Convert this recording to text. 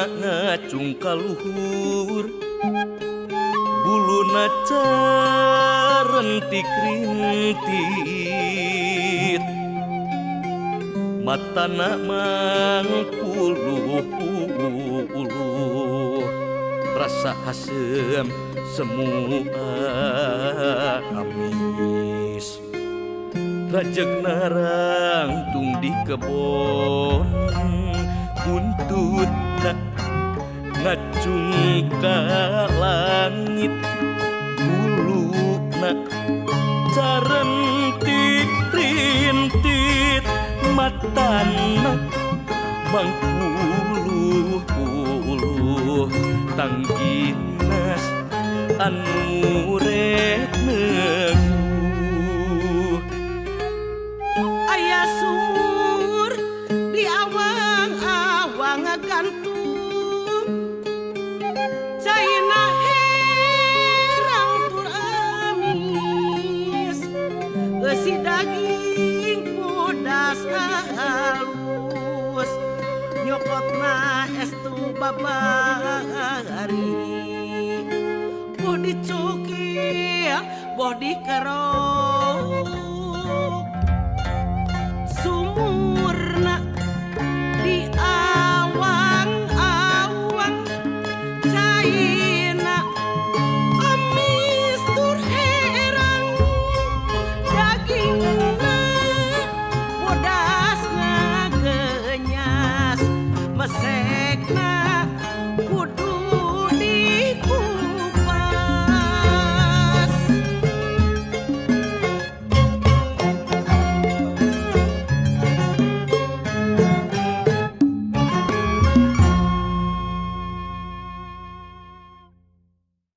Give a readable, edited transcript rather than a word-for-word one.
Matana ngacung ka luhur, buluna carentik rintit, matana mangpuluh-puluh, rasa haseum semua amis. Rajeg narangtung di kebon, buntutna ngacung ka langit, buluna carentik rintit, matana mangpuluh-puluh, tangginas anu rek neguh. Aya sumur di awang-awang gantung, caina herang tur amis, eusi daging bodas halus, nyokotna estu babari, boh dicukil boh dikerok. Sumurna di awang-awang, caina amis tur herang, dagingna bodas ngagenyas, meset